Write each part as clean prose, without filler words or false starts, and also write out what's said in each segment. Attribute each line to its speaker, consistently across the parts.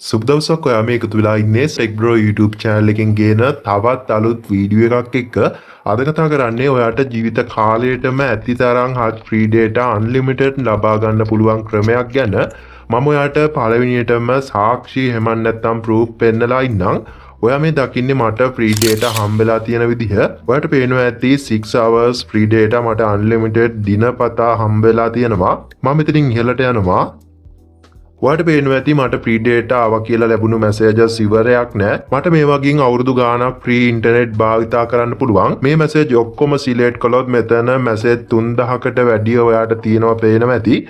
Speaker 1: සුබ දවසක්. ඔයා මේ එකතු වෙලා ඉන්නේ Tech Bro YouTube channel එකෙන් ගේන තවත් අලුත් වීඩියෝ එකක් එක්ක. අද කතා කරන්නේ ඔයාට ජීවිත කාලයටම ඇති තරම් hard free data unlimited ලබා ගන්න පුළුවන් ක්‍රමයක් ගැන. මම ඔයාට පළවෙනියටම සාක්ෂි එහෙම නැත්නම් proof පෙන්නලා ඉන්නම්. ඔයා මේ දකින්නේ මට ෆ්‍රී ඩේටා හම්බෙලා තියෙන විදිහ. ඔයාට පේනවා ඇති 6 hours free data මට අන්ලිමිටඩ් දිනපතා හම්බෙලා තියෙනවා. මම මෙතනින් ඉහළට යනවා. ඔයාට පේනවා ඇති මට ෆ්‍රී ඩේටා ආවා කියලා ලැබුණු මැසේජස් ඉවරයක් නෑ. මට මේ වගේ අවුරුදු ගාණක් ෆ්‍රී ඉන්ටර්නෙට් භාවිතා කරන්න පුළුවන්. මේ මැසේජ් ඔක්කොම සිලෙක්ට් කළොත් මෙතන මැසේජ් 3000කට වැඩිය ඔයාට තියෙනවා පේනවා ඇති.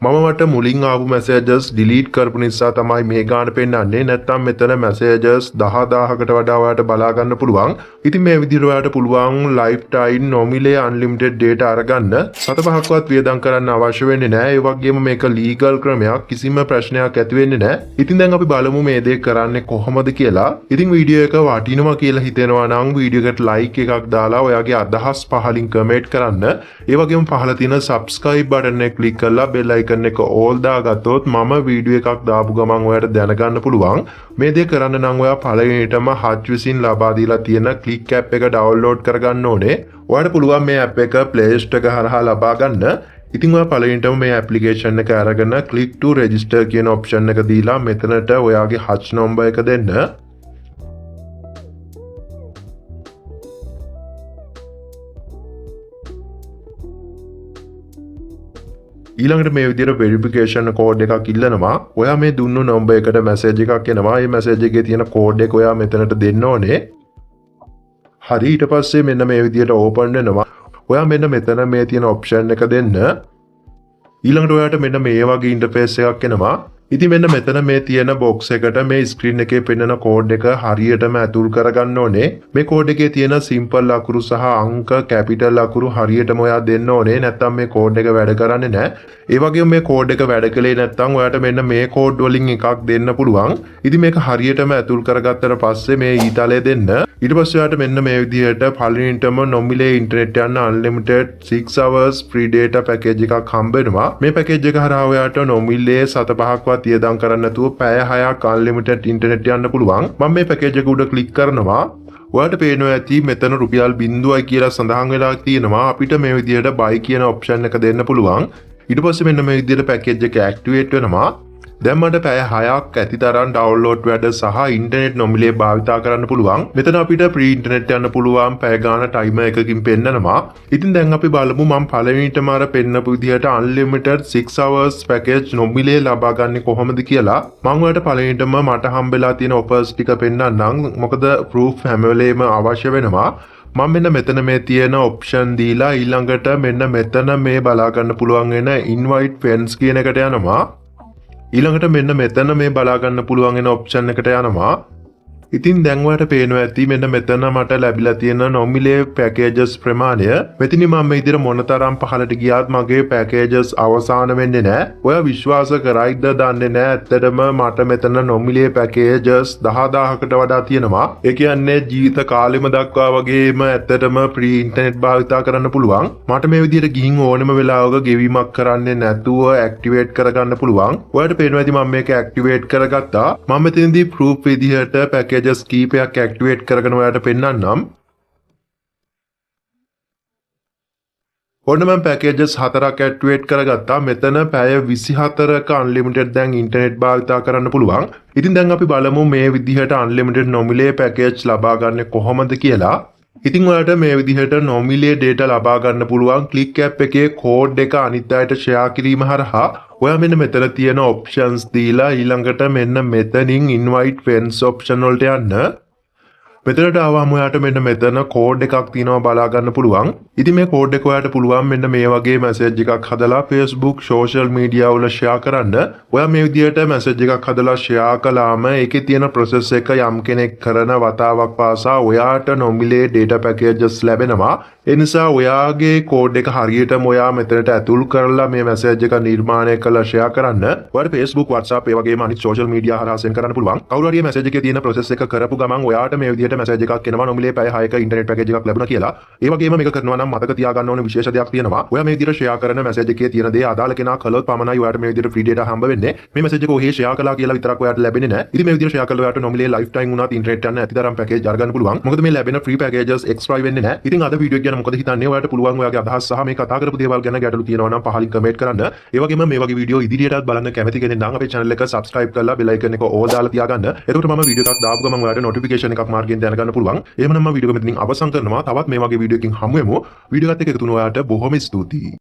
Speaker 1: මම මට මුලින් ආපු මැසේජස් ඩිලීට් කරපු නිසා තමයි මේ ගාන පෙන්වන්නේ. නැත්තම් මෙතන මැසේජස් 10,000කට වඩා ඔයාට බලා ගන්න පුළුවන්. ඉතින් මේ විදිහට ඔයාට පුළුවන් ලයිෆ් ටයිම් නොමිලේ අන්ලිමිටඩ් ඩේටා අරගන්න. සත පහක්වත් වියදම් කරන්න අවශ්‍ය වෙන්නේ නෑ. ඒ වගේම මේක ලීගල් ක්‍රමයක්, කිසිම ප්‍රශ්නයක් ඇති වෙන්නේ නෑ. ඉතින් දැන් අපි බලමු මේ දේ කරන්නේ කොහොමද කියලා. ඉතින් වීඩියෝ එක වටිනවා කියලා හිතෙනවා නම් වීඩියෝ එකට ලයික් එකක් දාලා ඔයාගේ අදහස් පහලින් කමෙන්ට් කරන්න. ඒ වගේම පහළ තියෙන සබ්ස්ක්‍රයිබ් බටන් එක ක්ලික් කරලා බෙල් අයිකන් එක ඕල් දාගත්තොත් මම වීඩියෝ එකක් දාපු ගමන් ඔයාට දැනගන්න පුළුවන්. මේ දේ කරන්න නම් ඔයා පළවෙනිටම හච් විසින් ලබා දීලා තියෙන ක්ලික් ඇප් එක ඩවුන්ලෝඩ් කරගන්න ඕනේ. ඔයාට පුළුවන් මේ ඇප් එක Play Store එක හරහා ලබා ගන්න. ඉතින් ඔයා පළවෙනිටම මේ ඇප්ලිකේෂන් එක අරගෙන click to register කියන ඔප්ෂන් එක දීලා මෙතනට ඔයාගේ හච් නම්බර් එක දෙන්න. ඊළඟට මේ විදිහට වෙරිෆිකේෂන් කෝඩ් එකක් ඉල්ලනවා. ඔයා මේ දුන්නු නම්බර් එකට මැසේජ් එකක් එනවා. මේ මැසේජ් එකේ තියෙන කෝඩ් එක ඔයා මෙතනට දෙන්න ඕනේ. හරි, ඊට පස්සේ මෙන්න මේ විදිහට ඕපන් වෙනවා. ඔයා මෙන්න මෙතන මේ තියෙන ඔප්ෂන් එක දෙන්න. ඊළඟට ඔයාට මෙන්න මේ වගේ ඉන්ටර්ෆේස් එකක් එනවා. ඉතින් මෙන්න මෙතන මේ තියෙන බොක්ස් එකට මේ ස්ක්‍රීන් එකේ පෙන්වන කෝඩ් එක හරියටම ඇතුල් කරගන්න ඕනේ. මේ කෝඩ් එකේ තියෙන සිම්පල් අකුරු සහ අංක කැපිටල් අකුරු හරියටම ඔයා දෙන්න ඕනේ. නැත්නම් මේ කෝඩ් එක වැඩ කරන්නේ නැහැ. ඒ වගේම මේ කෝඩ් එක වැඩ කළේ නැත්නම් ඔයාට මෙන්න මේ කෝඩ් වලින් එකක් දෙන්න පුළුවන්. ඉතින් මේක හරියටම ඇතුල් කරගත්තට පස්සේ මේ ඊතලය දෙන්න. ඊට පස්සේ ඔයාට මෙන්න මේ විදිහට පළවෙනිටම නොමිලේ ඉන්ටර්නෙට් යන unlimited 6 hours free data package එකක් හම්බ වෙනවා. මේ පැකේජ් එක හරහා ඔයාට නොමිලේ සත පහක්වත් වියදම් කරන්න නැතුව පැය 6ක් අන්ලිමිටඩ් ඉන්ටර්නෙට් යන්න පුළුවන්. මම මේ පැකේජ් එක උඩ ක්ලික් කරනවා. ඔයාලට පේනවා ඇති මෙතන රුපියල් 0යි කියලා සඳහන් වෙලා තියෙනවා. අපිට මේ විදිහට buy කියන ඔප්ෂන් එක දෙන්න පුළුවන්. ඊට පස්සේ මෙන්න මේ විදිහට පැකේජ් එක ඇක්ටිවේට් වෙනවා. දැන් මට පැය 6ක් ඇති තරම් ඩවුන්ලෝඩ් වැඩ සහ ඉන්ටර්නෙට් නොමිලේ භාවිතා කරන්න පුළුවන්. මෙතන අපිට ෆ්‍රී ඉන්ටර්නෙට් යන්න පුළුවන් පැය ගාන ටයිමර් එකකින් පෙන්නනවා. ඉතින් දැන් අපි බලමු මම පළවෙනිටම අර පෙන්නපු විදිහට අන්ලිමිටඩ් 6 hours package නොමිලේ ලබා ගන්නේ කොහොමද කියලා. මම ඔයාලට පළවෙනිටම මට හම්බෙලා තියෙන ඔෆර්ස් ටික පෙන්නන්නම්. මොකද ප්‍රූෆ් හැම වෙලේම අවශ්‍ය වෙනවා. මම මෙන්න මෙතන මේ තියෙන ඔප්ෂන් දීලා ඊළඟට මෙන්න මෙතන මේ බලා ගන්න පුළුවන් වෙන ඉන්වයිට් ෆ්‍රෙන්ඩ්ස් කියන එකට යනවා. ඊළඟට මෙන්න මෙතන මේ බලා ගන්න පුළුවන් වෙන ඔප්ෂන් එකට යනවා. ඉතින් දැන් ඔයාලට පේනවා ඇති මෙන්න මෙතන මට ලැබිලා තියෙන නොමිලේ පැකේජස් ප්‍රමාණය. මෙතනින් මම මේ විදිහට මොනතරම් පහළට ගියාත් මගේ පැකේජස් අවසාන වෙන්නේ නෑ. ඔයා විශ්වාස කරයිද දන්නේ නෑ. ඇත්තටම මට මෙතන නොමිලේ පැකේජස් 10,000කට වඩා තියෙනවා. ඒ කියන්නේ ජීවිත කාලෙම දක්වා වගේම ඇත්තටම ෆ්‍රී ඉන්ටර්නෙට් භාවිතා කරන්න පුළුවන්. මට මේ විදිහට ගිහින් ඕනම වෙලාවක ගෙවීමක් කරන්නේ නැතුව ඇක්ටිවේට් කරගන්න පුළුවන්. ඔයාලට පේනවා ඇති මම මේක ඇක්ටිවේට් කරගත්තා. මම මෙතනදී ප්‍රූෆ් විදිහට පැකේජස් කීපයක් ඇක්ටිවේට් කරගෙන ඔයාලට පෙන්නන්නම්. ඔන්න මම පැකේජස් 4ක් ඇක්ටිවේට් කරගත්තා. මෙතන පැය 24ක අන්ලිමිටඩ් දැන් ඉන්ටර්නෙට් භාවිතා කරන්න පුළුවන්. ඉතින් දැන් අපි බලමු මේ විදිහට අන්ලිමිටඩ් නොමිලේ පැකේජ් ලබා ගන්න කොහොමද කියලා. ඉතින් ඔයාලට මේ විදිහට නොමිලේ ඩේටා ලබා ගන්න පුළුවන් ක්ලික් ඇප් එකේ කෝඩ් එක අනිත් අයට ෂෙයා කිරීම හරහා. ඔයා මෙන්න මෙතන තියෙන ඔප්ෂන්ස් දීලා ඊළඟට මෙන්න මෙතනින් ඉන්වයිට් ෆ්‍රෙන්ඩ්ස් ඔප්ෂන් වලට යන්න. මෙතනට ආවම ඔයාට මෙන්න මෙතන කෝඩ් එකක් තියෙනවා බලා ගන්න පුළුවන්. ඉතින් මේ කෝඩ් එක ඔයාට පුළුවන් මෙන්න මේ වගේ මැසේජ් එකක් හදලා Facebook social media වල ෂෙයා කරන්න. ඔයා මේ විදිහට මැසේජ් එකක් හදලා ෂෙයා කළාම ඒකේ තියෙන ප්‍රොසෙස් එක යම් කෙනෙක් කරන වතාවක් පාසා ඔයාට නොමිලේ ඩේටා පැකේජස් ලැබෙනවා. ඒ නිසා ඔයාගේ කෝඩ් එක හරියටම ඔයා මෙතනට ඇතුල් කරලා මේ මැසේජ් එක නිර්මාණය කරලා ෂෙයා කරන්න. ඔයාට Facebook, WhatsApp ඒ වගේම අනිත් සෝෂල් මීඩියා හරහා සෙන්ඩ් කරන්න පුළුවන්. කවුරු හරි මැසේජ් එකේ තියෙන ප්‍රොසෙස් එක කරපු ගමන් ඔයාට මේ විදිහට මැසේජ් එකක් එනවා නොමිලේ පැය 6ක ඉන්ටර්නෙට් පැකේජ් එකක් ලැබුණා කියලා. ඒ වගේම මේක කරනවා නම් මතක තියාගන්න ඕන විශේෂ දෙයක් තියෙනවා. ඔයා මේ විදිහට ෂෙයා කරන මැසේජ් එකේ තියෙන දේ අදාළ කෙනා කළොත් පමණයි ඔයාට මේ විදිහට ෆ්‍රී ඩේටා හම්බ වෙන්නේ. මේ මැසේජ් එක ඔහේ ෂෙයා කළා කියලා විතරක් ඔයාට ලැබෙන්නේ නැහැ. ඉතින් මේ විදිහට ෂෙයා කළා ඔයාට නොමිලේ ලයිෆ් ටයිම් වුණත් ඉන්ටර්නෙට් යන්න ඇති තරම් පැකේජ් අරගන්න පුළුවන්. මොකද මේ ලැබෙන ෆ්‍රී පැකේජස් එක්ස්පයර් වෙන්නේ නැහැ. ඉතින් අද වීඩියෝ එක ගැන මොකද හිතන්නේ? ඔයාට පුළුවන් ඔයාගේ අදහස් සහ මේ කතා කරපු දේවල් ගැන ගැටලු තියෙනවා නම් පහලින් කමෙන්ට් කරන්න. ඒ වගේම මේ වගේ වීඩියෝ ඉදිරියටත් බලන්න කැමති කෙනෙක් නම් අපේ channel එක subscribe කරලා bell icon එක ඕල් දාලා තියාගන්න. එතකොට මම වීඩියෝ එකක් දාපු ගමන් ඔයාලට නොටිෆිකේෂන් එකක් මාර්ගයෙන් දැනගන්න පුළුවන්. එහෙමනම් මම වීඩියෝ එක මෙතනින් අවසන් කරනවා. තවත් මේ වගේ වීඩියෝ එකකින් හමු වෙමු. වීඩියෝ එකත් එක්ක එකතු වුණ ඔයාලට බොහොම ස්තුතියි.